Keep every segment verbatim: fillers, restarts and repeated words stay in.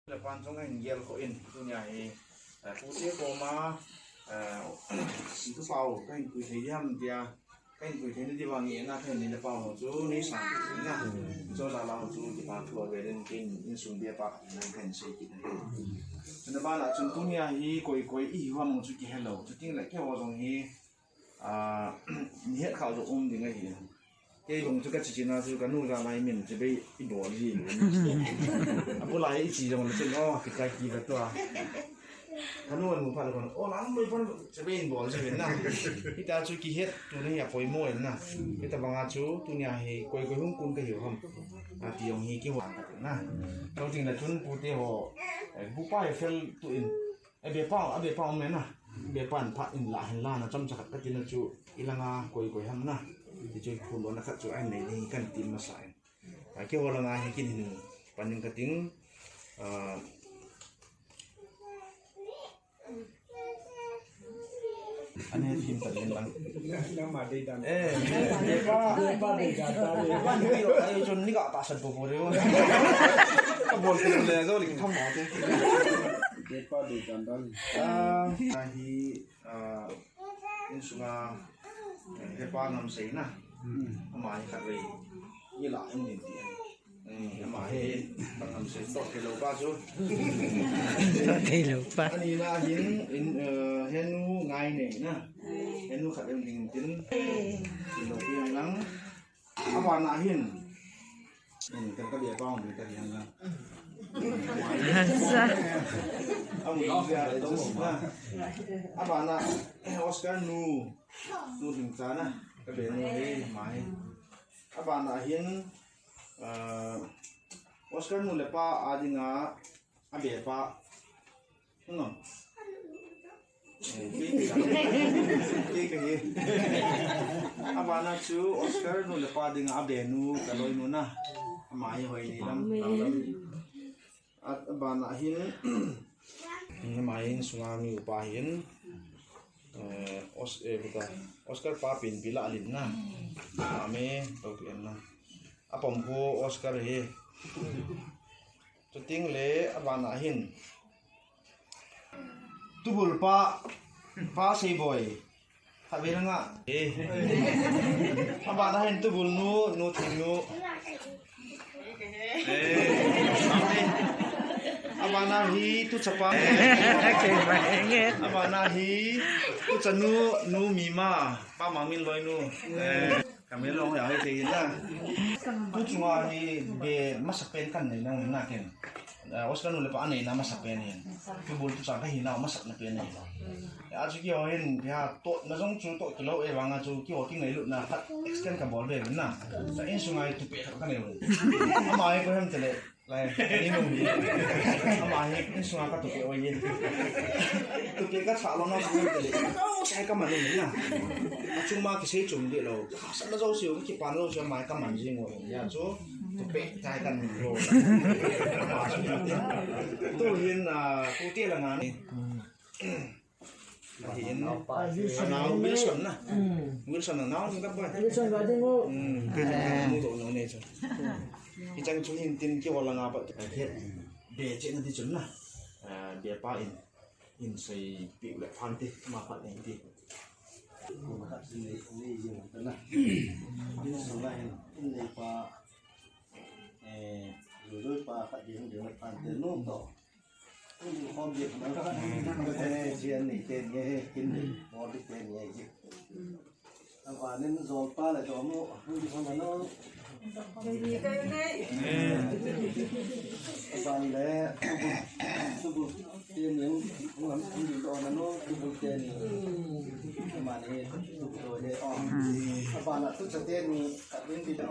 Lepan chunga hin gel kho in, tunia hi, eh, pute koma, eh, tu pau, kahin pui thei diam tia, kahin pui thei na diu vang in, na kahin nei le pau chu, nei sang na. Chu la lau chu, kipa thu a velin kin, insung bia pa, na kahin sei kit na. Chuna bana chun tunia hi, koi koi i hi ham chu kihelou, chuting le keiho jong hi, Ah, ni het khah jong um ding ahi. Kei jong chu ka chi chi na chu ka nu jana hi min chibai i bol ji. A bul a hi i chi jong le chin, oh, kikai ki va tua. Ka nu an mu pha le kon, oh, lam mai pon chibai i bol ji na. Hita chu kihet tu ni a poimo in na. Hita banga chu tunia hi koi koi hung kun ka hiu ham. A ti jong hi kihou ka ti na. Chuteng le chun pute ho, eh, bu pa hi fel tu in. A be pa, a be pa um na. Be pan pha in la hin la na chomcha khat ka ti na chu i langa koi koi ham na. Ti chu phun lona khat chu a nei ding kan ti masa in. A keiho langa hi kin hin pan ding ka ting. Ah, ani thim ta ding lang. Nangma dei dan. Eh, be pa. Be pa dei dan ta dei. Be pa ni lo, ai chun ni ka ta sat bo bo re. Ka bol te le zo li tham ma te. Be pa dei dan dan. Ah, hi, ah, insunga, eh, hepa namsei na. Hmm. Ama hi khatvei. Ni la in din ti. Eh, ama hi, pa namsei to ke lo pa chu. Thei lo pa. Ani na hin, in, eh, henu ngai nei na. Henu khat in ding tin. Lo pi lang. Abana hin. Hin, kan ka bia pa hung ka hin na. Sa. Amu dia to na. Abana, eh, Oscar nu. Nu ding cha na. Ka be nu he, mai. Abana hin, ah, Oscar nu le pa a dinga, a be pa. No. Eh, kei ka hi. Abana chu Oscar nu le pa dinga a be nu ka loi nu na. Ama hi hoi ni lam, lam, lam. A, abana hin. Ama hin sunga mi upa hin. Eh, Os-, eh, buta. Oscar pa pin pila alin na. Ame, to pi na. Apom ko Oscar hi. Chuteng le abana hin. Tubul pa, pa sei boi. Khatvei langa. Eh. Abana hin tubul nu, nu thing nu. Eh. Abana hi tu chapa. Abana hi tu chanu, nu mi ma. Pa ma min loi nu. Eh. Ka min long ya hi te na. Tu chunga hi be masa pen kan nei na na ken. Ah, Oscar nu le pa a neina masa pen hin. Kibul tu chang ka hina masa na pen nei. Ya chu keiho hin, ya to na jong chu to kilo e vanga chu keiho kingailutna khat extend ka bol ve na. Sa insunga hi tupe khat ka nei. Ama hi ko hem te le. Lai, ni nung hi. Ama hi, insunga ka tupe oi yin. Tupe ka cha lo na su te le. Ka sai ka man ni na. A chung ma kisei chung de lo. Ka sa na jo siu, ki pa na jo siu, ma ka man ji ngo. Ya chu, tupe tai kan ni lo. Tu hin, ah, ku te la nga ni. Ahin, anao Wilson na. Hmm. Wilson anao ni ka boy. Wilson ga ding o. Hmm. Eh. Mu do no ne chu. Hichang chu hin tin keiho langa pat. Be che na ti chun na. Eh, be pa in. In sei pi le phan ti ma pat ne ti. Ko ma khat ni ni jing ta na. In so la hin. In le pa. Eh, lu lu pa khat ding ding phan te no to. Hung khom ding na. Ka te jian ni te nge, kin ni, mo di te nge ji. Abanin jol pa le jol mo, hung khom na no. Kai ni kai nei. Aban le, tu bu, tu bu te ni, hung, hung, hung di do na no, tu bu te ni. Ama ni, tu bu do le, oh. Aban la tu cha te ni, ka bin di do.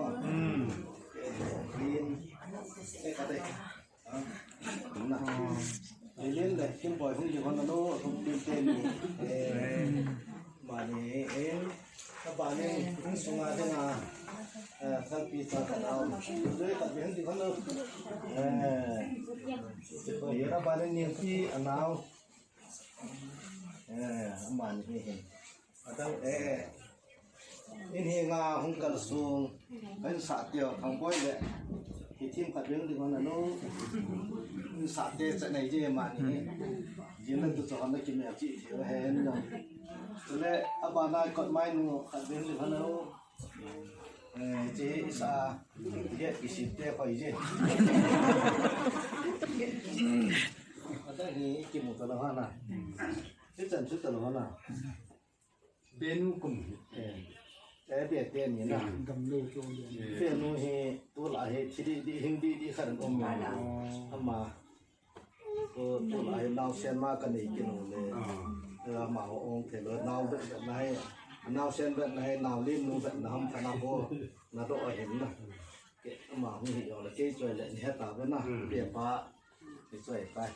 Green. Eh, ka te. Na. Lilin le Kimboi hung di hon ano, hung tin tin ni. Eh, mani, eh, abani, hung sunga dinga, eh, kalpi sa ka nao. Lui kalpi hung di hon ano. Eh, abani ni ti anao. Eh, mani, eh, eh. Adang, eh, eh. In hi nga hung kal sung, kan sa tio, kan boi le. Hi thim khat beng ding hon ano. Sa te cha nei je mani. Jin la tu cho na ki me chi thei hen jong. Tule abana kot mai nu khat ben ji halo. Eh, chi sa. Ye ki si te khoi je. Ata ni ki mu ta la ha na. Ichan chu ta la ha na. Benu kum hi. Eh, eh, be te ni na. Gamlo chu. Benu hi, tu la hi, thi di di, hing di di khat an um na. Ama. Tu, tu la hi, naosen ma ka nei kit u le. Ama ho ong thei lou, nao be be na hi. Naosen be na hi, nao lim nu be na ham ka na ho. Na do a hin na. Ke, ama hu hi yo le, ke choi le, ni he ta be na. Be pa. Ni choi tai.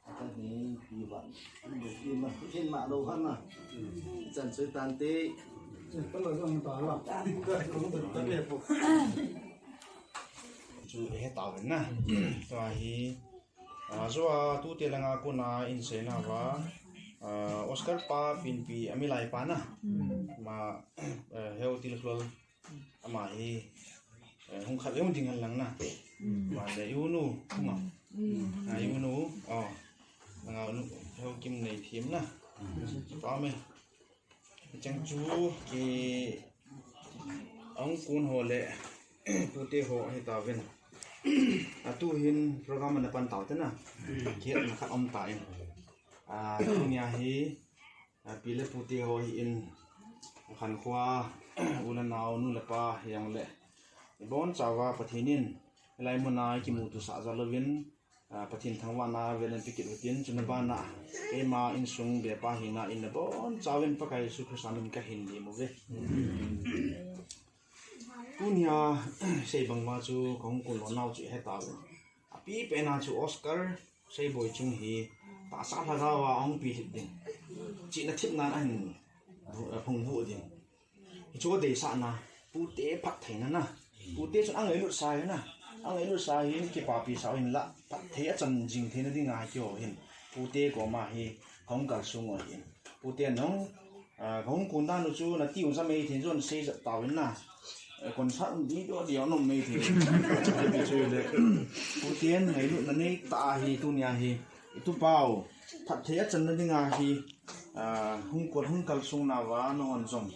Ata ni pi ban. Ni ma, ni ma lo han na. Chan sui tan te. Ka lo jong ta la. Ka lo ta le po. Chu he ta ven na. Tua hi. A, chu a tu te langa kona in sei na va. A, Oscar pa Pinpi a milai pa na. Ma, eh, heu til khlol. Ama hi, eh, hung khat le hung ding hen lang na. Ama le i u nu, hung a. A, i u nu, oh. Langa u nu, heu kim nei thim na. Pa me. Chang chu, ki, a hung kun ho le, tu te ho, he ta ven. A tu hin program na pan tau te na. Ki na khat om ta in. A, tu nia hi, A, pi le pu te ho hi in, khankhoa, u le nao, nu le pa, hi jong le. I bon chauva Pathen in, hilai muna i kimuto sah jal uvin, a, Pathen thangvahna vel in pe kit utin, chuna bana, keima insung bepa hina in le bon chauvin Pakai Jesu Christa min ka hin lim uve. Tunia, sei bang uva chu, ka hung kun lou nau chu he tauve. Api pena chu Oscar Seiboi chung hi tahsa lhagao a ahung pi lhit ding. Chihna thipna a hin, eh, phung vuh ding. Hichu adeisahna, pute phattheina na. Pute chun angailut sa hi na. Angailut sa hin kipapi sa hin la. Phatthei achan jing theina dinga hi keiho hin. Pute koma hi hung kalsong u hin. Pute nung A, ka hung kun dan u chu na ti u sa mei thei, chun sei jat tau in na. Eh, kon sa di do di a nom mei thei. Chu le. Puten ngailutna nei ta hi tunia hi. I tupau. Phatthei achanna dinga hi. A, hung kol hung kalsong nauva nahon jong.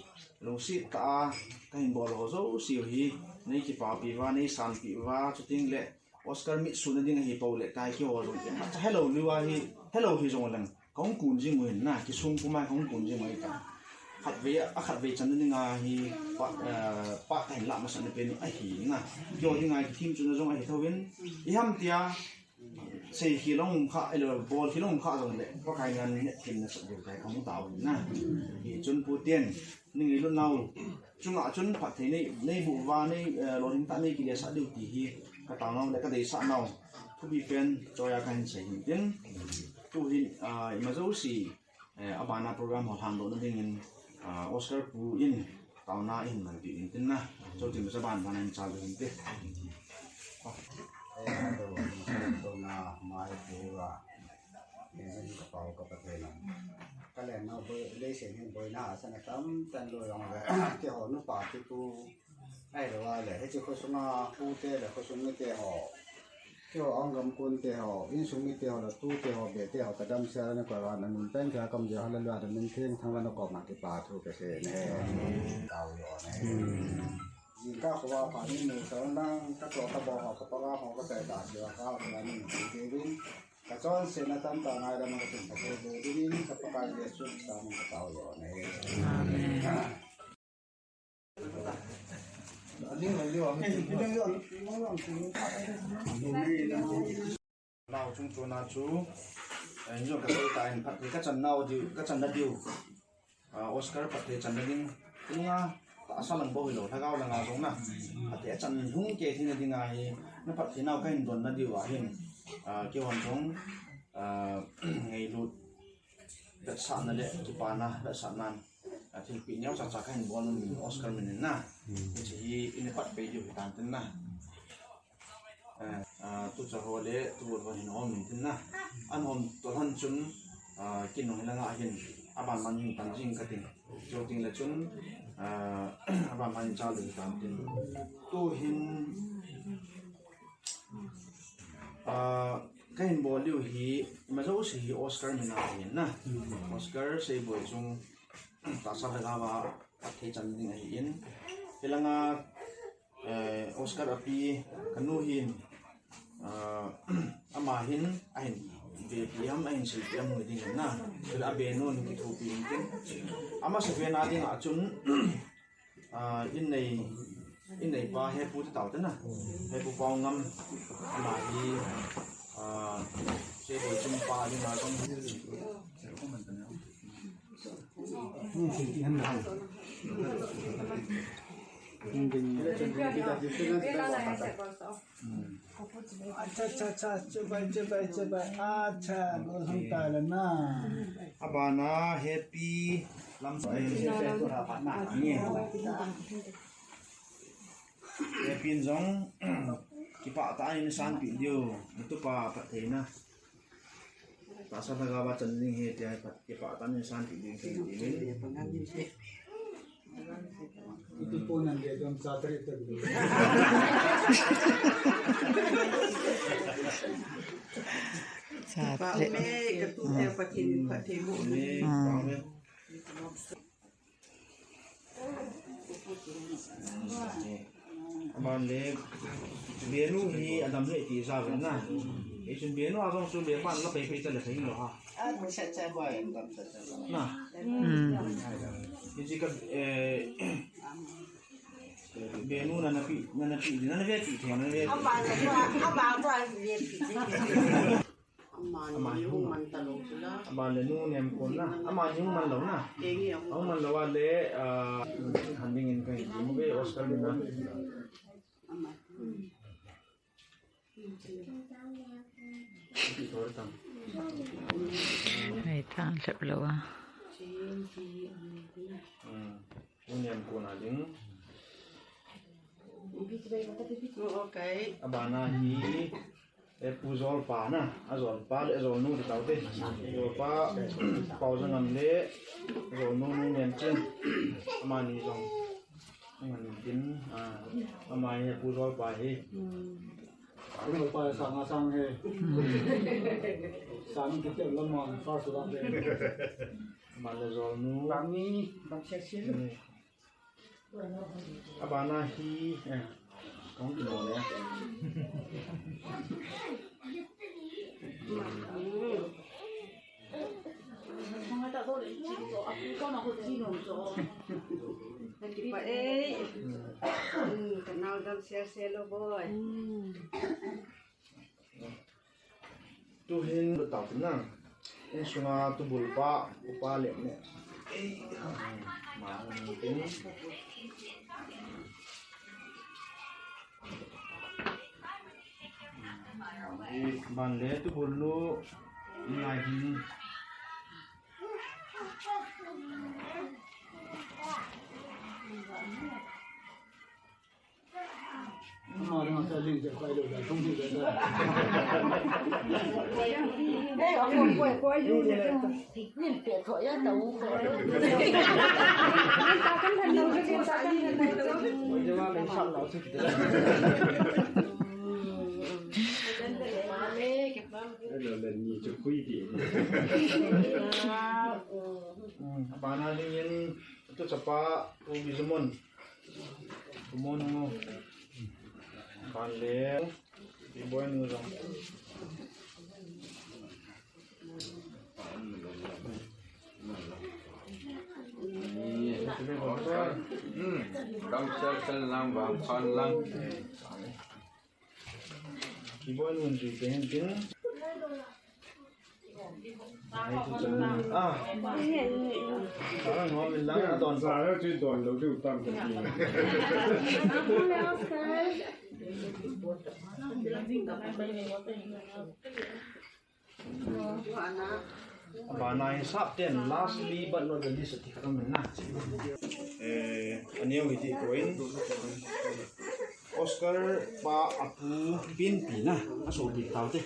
Lungset tah a ka hin bol ho jouse u hi. Nei kipapi uva, nei sanpeh uva, chuteng le. Oscar mitsuhna ding ahi pou le, kei keiho jong, imacha helou lou ahi, helou hi jong leng, ka hung kun jing u hin na, kisung puma ka hung kun jing u ahi ta. Khatvei, a khatvei channa dinga hi, pa, eh, pa ka hin lah masatna pen ahi na. Keiho dinga kithemchuna jong ahi thouvin, iham tia, sei khel a um kha, ahilou, bol khel a um kha jong le, Pakai ngan hetthemna sah diu kahi ka mu tau hin na. Hichun puten, Nei ngailut nau chunga chun phatthei nei, nei boh uva, nei, eh, lolhing tah nei kile sah diu ti hi ka taonau le ka deisah nau thupi pen choi a ka hin sei hin tin. Tu hin, ah, ima jouse, eh, abana program ho lhangdohna dingin, ah, Oscar pu in taona ahin manpeh in tin na. Chuteng le chu aban ban a hin chal ding hin te. Ka pau ka Pathen. Ka lennau boi, leiset hin boina asana tamtah lou jong le, keiho nupa te pu, ahilou le, hiche khosunga pute le khosung mite ho, keiho anggam kunte ho, insung mite ho le tute ho, bete ho, ka damsel a na koi uva, na min pen ka kam jeh, hallelujah, na min theng thangvah na koma kipa thu ka sei ne. Tao jo ne. Jingkah khovah phat in neisah un lang, ka cho ka bo ho, ka panga ho, ka chai ta diu, ka ho la min thei ding. Ka chonsetna tamtah ngaidam ka tum ka thei ding, ka Pakai Jesu Christa min ka tao jo ne. Amen. Nau chung chuna chu, eh, injong ka tei ta in phat ka chan nau diu, ka channa diu. Ah, Oscar phatthei channa ding, tunga tahsa lang bou hilou, lhagao langa jong na. Phatthei achan hung kei theina dinga hi, na phatthei nau ka hin donna diu ahin, ah, keihon jong, ah, ngailut, vetsahna le kipana, vetsahnan, ah, thilpeh neocha cha ka hin bol nom in Oscar min in na. Hiche hi, ina pat pei diu hitan tin na. Eh, ah, tucha ho le, tu ho hin hom in tin na. An hom to han chun, ah, kin nung hilanga hin, aban man hin pan jing ka tin. Chuteng le chun, ah, aban man hin chal ding tan tin. Tu hin, Ah, kahin bol diu hi, ima jouse hi Oscar mina ahin na. Oscar Seiboi chung tahsa lhagao a phatthei chan ding ahin. Hilanga, eh, Oscar api kanu hin, ah, ama hin, ahin vepi ham, ahin silpi ham hung ding na. Chule abenu hin kithopi in tin. Amasapen a dinga chun, Ah, innei, innei pa Hepu te tao te na. Hepu Paongam, ama hi, ah, Seiboi chung pa ding a kong. Acha, acha, acha, chibai, chibai, chibai. Acha, lolhing tai le na. Abana Hepi lam. Hepi in jong kipah tah in sanpi diu. Tupa phattheina. Tahsa lhagao a chan ding ahi tia kipah tah in sanpi diu. Itu pon nan dia dam sa tari ta. Sa tari. Pathen, Pathen mo. Amen. Amen. Aman le, benu hi adam le ti sa na. Ei chun benu a jong chu le pan la pei pei ta le thei lo ha. Na. Hmm. Hichi ka, eh, benu nana pi, nana pi, nana vepi, nana vepi. Ama le nu nem kon na. Ama ni hung man lou na. Hung man lou a le, ah, han ding in kai. Mo be Oscar ni na. Hai tan lep lou a. Hmm. Hung nem kon a ding. Okay. Abana hi. Eh, Pu Jolpa na, a Jolpa le a Jolnu ti tau te. Jolpa, Pau Jangam le, Jolnu Nu Ngen Chen. Amani jong. Amani tin, ah, amani hi Pu Jolpa hi. Pu Jolpa sang a sang he. Sang ki te lam man first lam he. Amani le Jolnu. Bang ni, bang sia sia. Hmm. Abana hi, eh, kong kino le. Kipa e. Hmm, kanao dam sia sia lo boi. Tuhin lu tau tin na. Insunga tubul pa, upa le ne. Ei, ma tin. Ban le tubul nu, ngai hin. Bana dingin, tu chapa, tu bizumon. Kumon mo. Ban le. Biboi nu jong. Hmm. Dam sel sel lang, bang pan lang. Biboi nu jui te hin tin. Ah. Sa ngom in lang a don. Sa chu don lo diu tam ka ti. Bana hi sap ten, lastly but not the least, ti khat um in na. Eh, aneo hi ti ko in. Oscar pa apu Pinpi na, asopi tau te.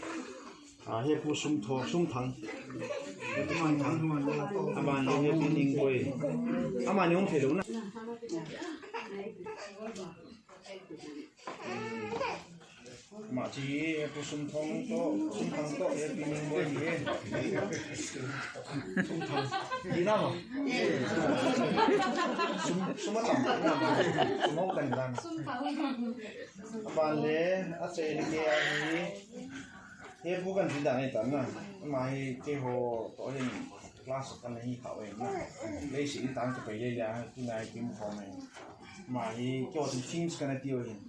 Ah, Hepu Sumtho, Sumthang. Sumthang. Amani Hepu Ningkoi. Amani hung thei lou na. Ama chu hi Pu Sumthang toh, Sumthang toh, Pi Mingboi hi. Sumthang. Hi na ma. Sum, sum atam na ma. Sum ho kan dan. Aban le, achaina kei a hi. He Pu kan ti dan ahi tan na. Ama hi keiho toh hin class kan hi kha oi na. Leiset in tang kipai le le a, tuna hi kimu khom e. Ama hi keiho chun Things kan tiu hin.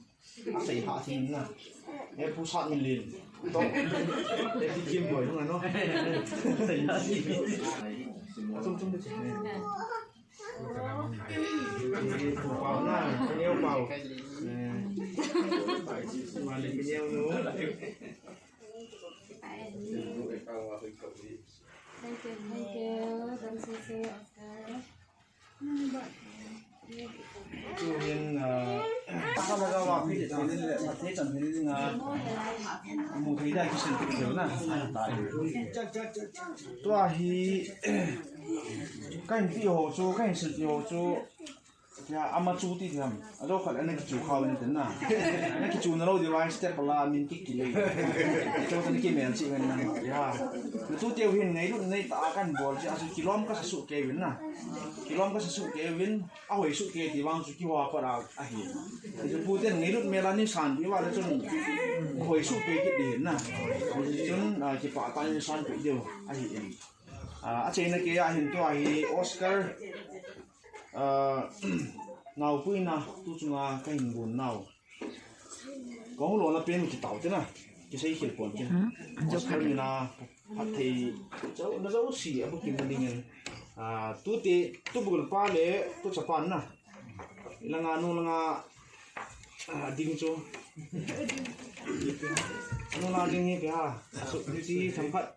Asei ha thim na. E Pu Satminlen. Toh. E Pi Kimboi, no. Asei ha thim. Atum tum de. E Pu Pau na, Pi Neo Pau. E. Male Pi Neo nu. Thank you. Thank you. Don't say, say, okay. Tuhin, ah, sa lagawa, pili chan pili le, sa te chan pili nga, mu thei da kisin pili na. Tua hi, kahin ti ho chu, kahin sil ti ho chu, ya, ama chu ti thiam. Alo khat ana kichu khau ni tin na. Na kichu na lo di wai step la min ki ki le. Chu tan ki men chi men na. Ya. Tu teu hin ngailut nei ta kan bol chi asu kilom ka sa su ke win na. Kilom ka sa su ke win. A hoi su ke ti vang chu ki wa pa ra a hi. Chu pu ten ngailut me la ni san pi wa le chun. Hoi su ke ki di na. Chun, ah, ki pa ta ni san pi deu a hi in. Ah, achaina kei a hin tua hi Oscar. Ah, naopuina tu chunga kahin bol nau. Kong lo na pen ki tau te na. Kisei khel pon te. Hmm? Oscar mina phat thei chau na jouse abu kin ding in. Ah, tu te, tu bul pa le tu chapa na. Langa nu langa, ah, ding chu. Nu na ding hi pe ha. Asu ti thang phat.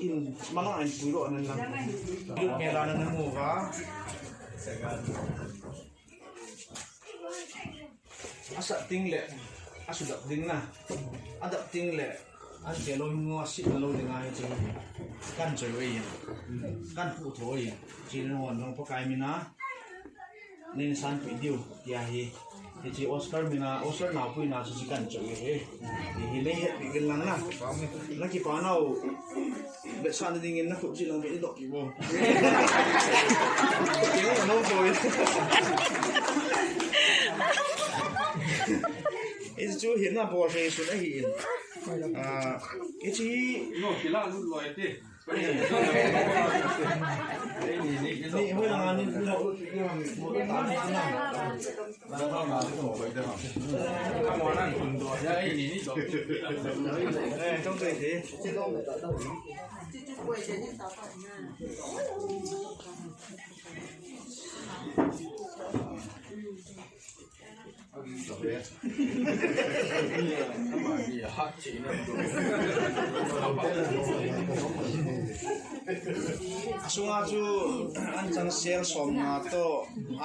In, mana an pui lo nan lang. Lut me la nan mu va. Asa ting le, asu dap ding na. Adap ting le, an te lo mu asi na lo ding ai chu. Kan choi wei. Kan pu tho wei. Chi no wan dong pa kai mina. Nin san pi diu, tia hi. Hichi Oscar mina, Oscar naopuina chu kan choi hi. Hi hi lei het pi kin lang na. Na ki pa nau. Be san ding in na khup chi lang be dok ki bo. Ki no bo. Hichu hi na bo se su na hi in. Ah, hichi no kila lu loi te. Asunga chu an chang sel som nga to,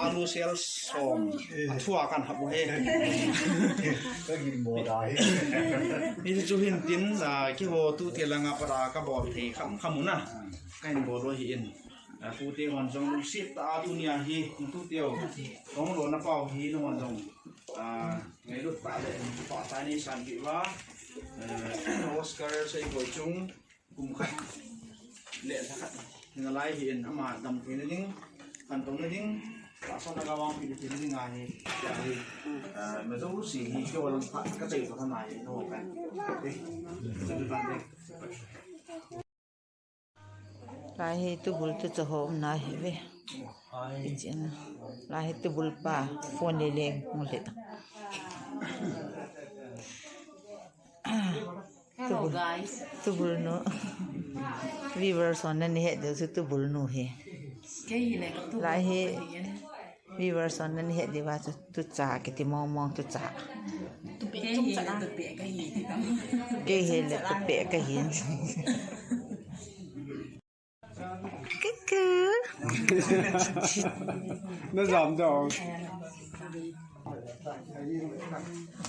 alu sel som, athua kan hap u he. Hichu hin tin, ah, keiho tute langa para ka bol thei kham kham u na. Kahin bol u hi in. Ah, tute hon jong lungset tah a tunia hi, tute u. Kong lo na pau hi, nahon jong. Ah, ngailut tah le, pa ta ni san ki va. Eh, Oscar sei koi chung, kum khat. Le sa khat. Nga lai hi in ama dam thei na ding, kan tong na ding, pa sa na ga wang pi thei na ding a hi. Ya hi. Ah, na jouse hi, keiho lang phat ka chei to na hi, no kan. Eh, sa du tan de. Lai hi tubul tucha ho umna hi ve. Hichi na. Lai hi tubul pa phone le le mu le. Hello, guys. Tubul nu. Viewers hon nani het diu chu tubul nu hi. Kei hi le ka tu. Lai hi. Viewers hon nani het diu va chu tucha kiti mong mong tucha. Kei hi le tupe ka hi ti tam. Kei hi le tupe ka hi. Cuckoo. Na jam jam.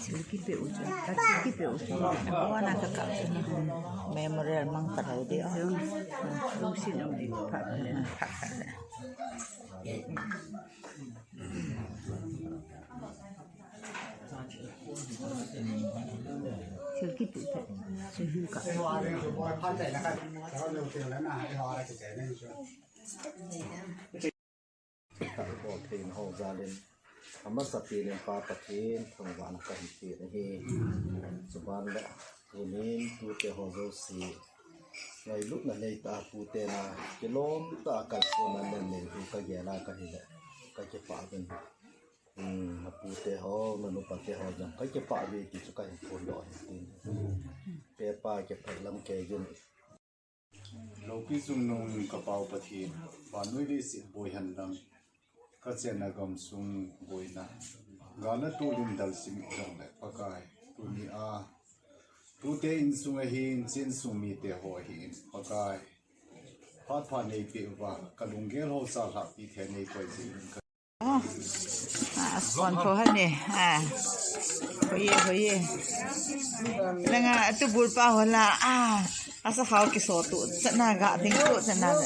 Chilki pe u chu. Chilki pe u chu. Wana ka ka. Memorial mang ka rau de. Lu sin am di phat le. Phat le. Thil kitu te. Thil ka. Ka bol theina ho jal in, amasa pen in Pa Pathen thangvahna kahin pe ahi. Chuban le, tunin tute ho jouse, ngailutna nei tah a pute na, kilom tah a kalsonna nei nei u kagel a kahi le, kakipah uvin. Hmm, na pute ho, na nupa te ho jong kakipah uve ti chu kahin phondoh ahi tin. Pepa kiphai lam kei jin. Loupi chungnung ka Pa u Pathen, vannoi leiset boi hen lang, ka chenna gamsung boina, galna tolin dalsim jongle Pakai, tuni a, tute insung ahin, insung mite ho ahin, Pakai, phat pha nei peh uva, ka lunggel ho chalhah pi thei nei koi jin. Oh. Ah, a suan tho ha ni. Ah. Hoiye, hoiye. Langa, atu bul pa ho la. Ah. Asa hao kiso tu. Chatna ga ding tu, chatna le.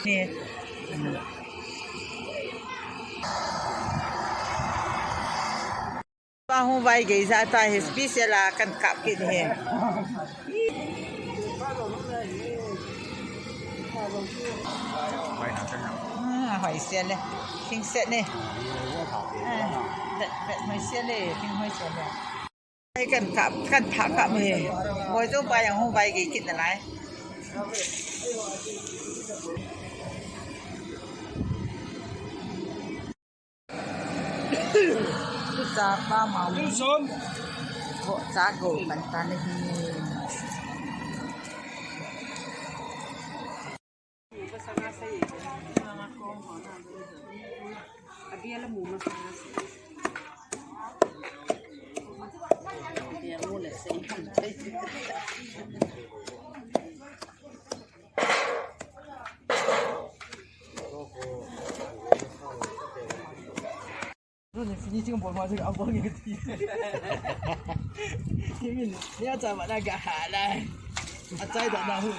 Hmm. Pa hung vai gei ja ta hi, special a kan kap kit hi. Ah, hoi sia le. Thing set ni. Ah, vet, vet hoi sia le, thing hoi sia le. Ai kan kap, kan thah kap hi. Hoi jo pa jong hung vai gei kit nalai. Tucha pa mau. Tuchon. Go cha go pan ta na hi. Ni finishing bol ma, abang ni ti. Ni min, ni acha ma na ga hala. Achai da na hu.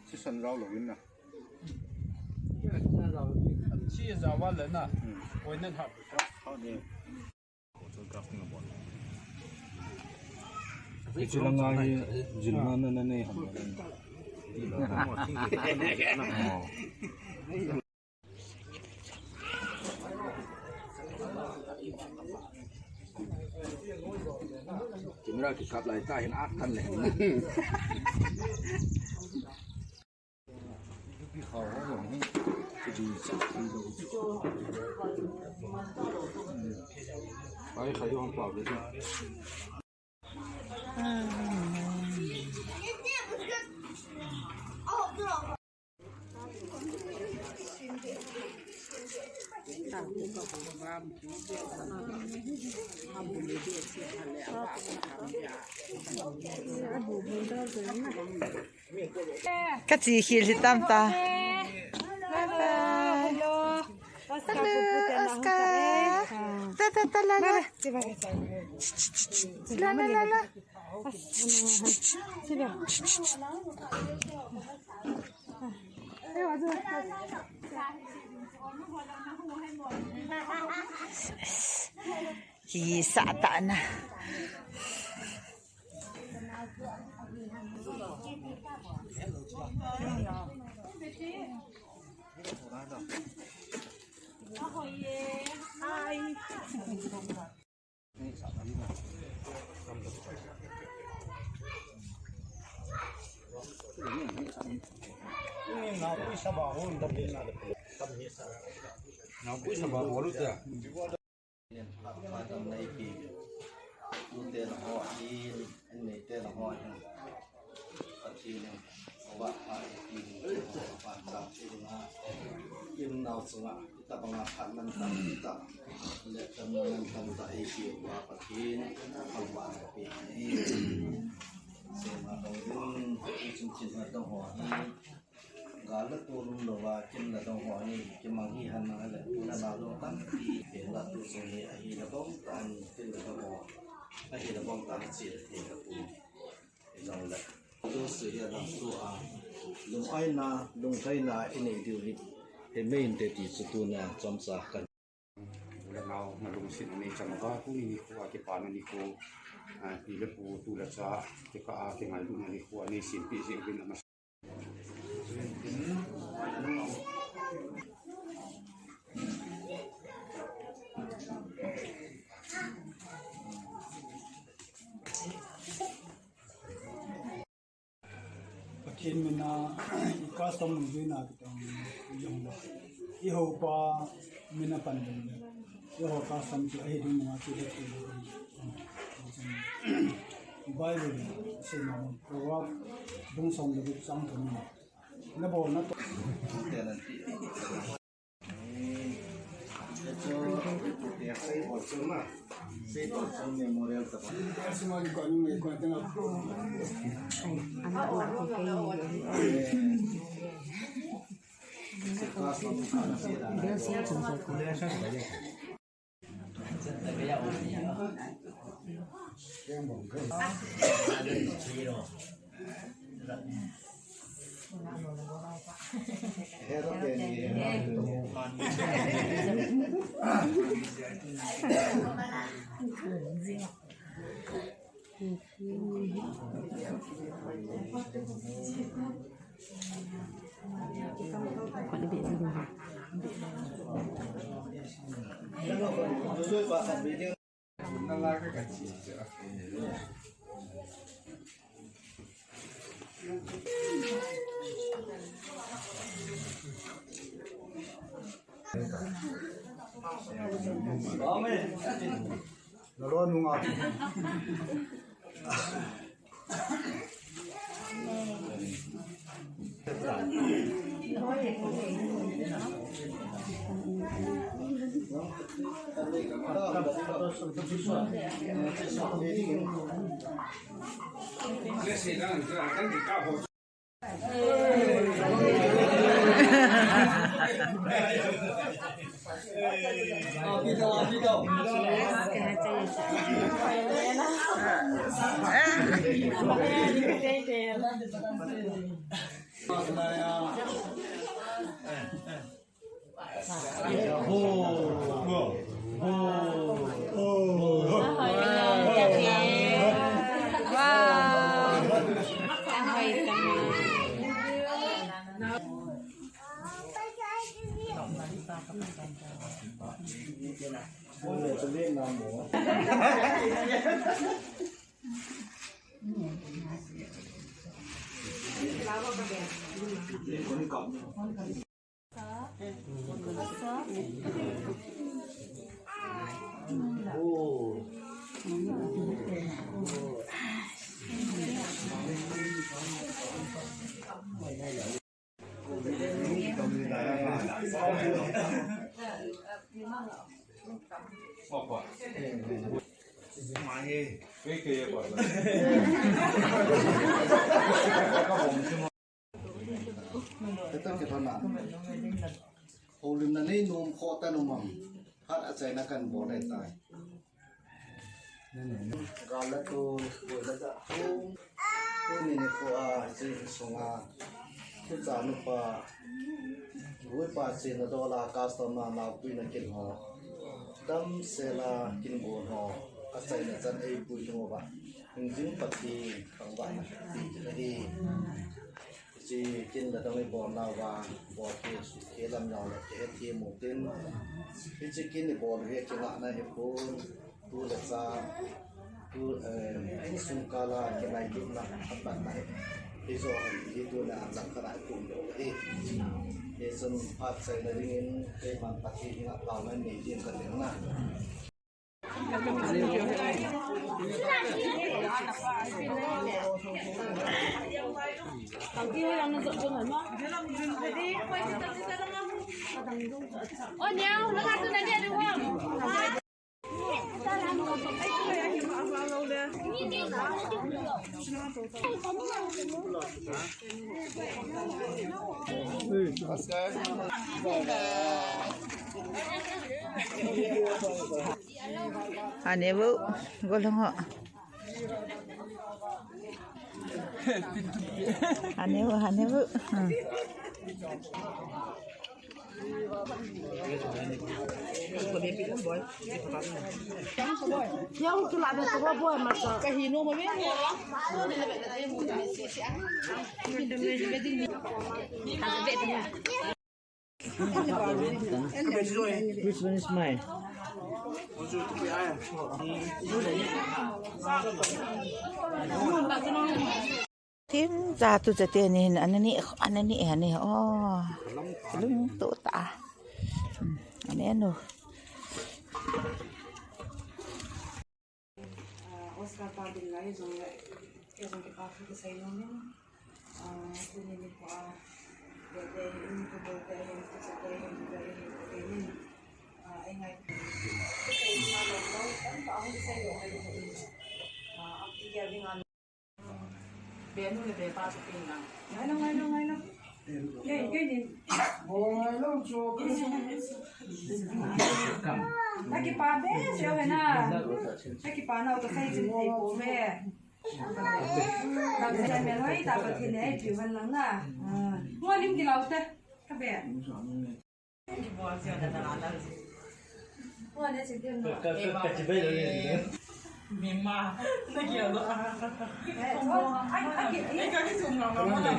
Sisan rau lo in na. Si ja wa le na. Oi na ha. Ha ni. Hiche langa hi jilna na na nei ham. Camera kikap lai ta hin at tan le. Ka chi khel hi tam ta. Bye bye. Hello, Oscar. Ta, ta, ta, la, la. La, la, la, la. Kisa ta na. Nen phat phat in nei pi. Tute na ho ahin, in nei te na ho ahin. Pathen in, o Vah pha i ti, vah pha i ti, i nau chunga, i tabanga phat mantam tah, le tam mantam tah i ti, vah Pathen, vah Pathen. Sema dong ding, i chung chin na dong ho hi, gal le tol um louva, kin le dong ho hi, kimang hi han na le, na na dong tampi, pen la tu sung hi, ahi le bong tan, kin le dong ho, ahi le bong tan, chi le, kin le tu. Jongle, jouse hi adang tua, lungaina, lunglhaina inei diu hi, hi main te ti chu tuna chomcha kan. U le nao, nalungsetna nei chan uva, tuni nikho a kipana nikho, a, pi le pu, tu le cha, kikah a, kingailutna nikho a nei sempeh jeh uvin ama Pathen mina i custom mun vina kitong jongle, i hopa mina pan jongle, i ho custom chu ahi ding ma chu he. Bible seina mun, Proverb bung som le gup chang thum na. Na bol na to. Houlimna nei nom khoh ta nom am, phat achaina kan bol ahitai. Gal le tol, boi le jah, tuni nikho a, hiche sunga, thucha nupa, ruipa chena dola, customer naopuina kin ho, damsela kin gon ho, achaina chan eipui lhung uva, hingjing Pathen thangvahna ti ahi. Hiche kin le dong ibol nauva, bol thei, thei lam jong le kihethem utin. Hiche kin ibol hi kingahna hipon, tu le cha, tu, eh, insung kal a kingailutna, apatna hi. Hijo hi tuna chang khat a ikum lou hi. Hichun phat chaina dingin, keiman Pathen henga taona nei ding kating na. Ane bu, golong ho. Ane bu, ane bu. Hmm. Yang tu lah, betul boy, masa. Which one is mine? Thim ja tu jate ni hin anani, anani ani. Oh, lung tu ta. Hmm, ani anu. Ah, Oscar pa din lai jong le, kei jong kipa thu kisei nom in. Ah, tuni nikho a, birthday in, tu birthday in, tu birthday in, tu birthday in, tu birthday in. Ah, ei ngai. Kisei nom a lo, lo, kan pa hung kisei lo, ai lo in. Ah, a kigel ding a. Be nu le be pa chu pi na. Ngai lo, ngai lo, ngai lo. Kei, kei ni. Bo ngai lo chu. Akipa be, seo he na. Akipa na, to sai chin thei ko be. Dam sai me loi, ta pa thin ei piu han lang na. Ah. Ngo lim kilau te. Ka be. Ka, ka, ka chibai lo le. Mima, na kia lo. Eh, to, ai, ai, ai. Ai, ka ki sum ngam ngam na.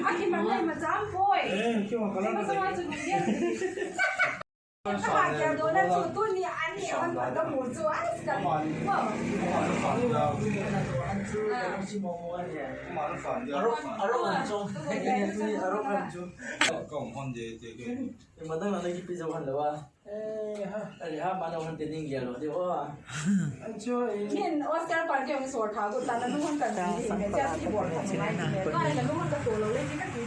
Ai, ki man ma jam poi. Eh, ki wa ka la. Ai, ma sa ma chu dia. Ka kia do na chu tu ni an ni an ma ka mu chu. Ai, ka. Wa. Aro, aro an chu. Aro an chu. Ka hon de de. Imadang na kipi jo han lo wa. Eh, ha. Ari ha, mana han te ning ya lo, di wa. Ancho, eh. Min Oscar party ang sort ha, ko ta na nung han ta na ni, me cha ki bor ta na ni, me na nung han ta to lo le ni ka ti.